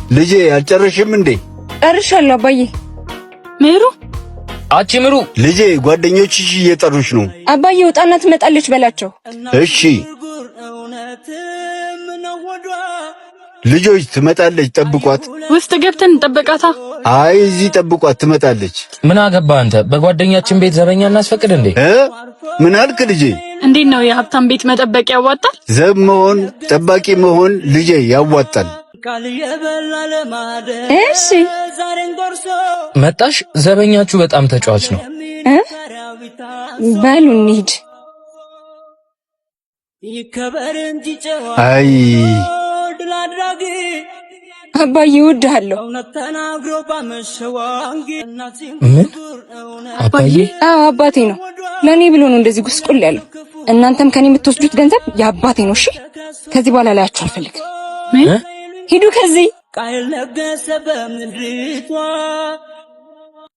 ልጄ አልጨረሽም እንዴ? ጨርሻለሁ አባዬ። ምሩ፣ አቺ ምሩ፣ ልጄ ጓደኞችሽ እየጠሩሽ ነው። አባዬ ውጣና ትመጣለች በላቸው። እሺ ልጆች፣ ትመጣለች፣ ጠብቋት። ውስጥ ገብተን እንጠብቃታ። አይ እዚህ ጠብቋት፣ ትመጣለች። ምን አገባ አንተ? በጓደኛችን ቤት ዘበኛ እናስፈቅድ እንዴ? እ ምን አልክ ልጄ? እንዴት ነው የሀብታም ቤት መጠበቅ ያዋጣል? ዘብ መሆን ጠባቂ መሆን ልጄ ያዋጣል። እሺ። መጣሽ። ዘበኛችሁ በጣም ተጫዋች ነው። እ በሉ እንሂድ። አይ አባዬ እወድሃለሁ። ምን አባዬ? አዎ አባቴ ነው። ለእኔ ብሎ ነው እንደዚህ ጉስቁል ያለው። እናንተም ከኔ የምትወስዱት ገንዘብ የአባቴ ነው። እሺ፣ ከዚህ በኋላ ላያችሁ አልፈልግም። ምን? ሂዱ ከዚህ። ቃል ነገሰ በምድሪቷ።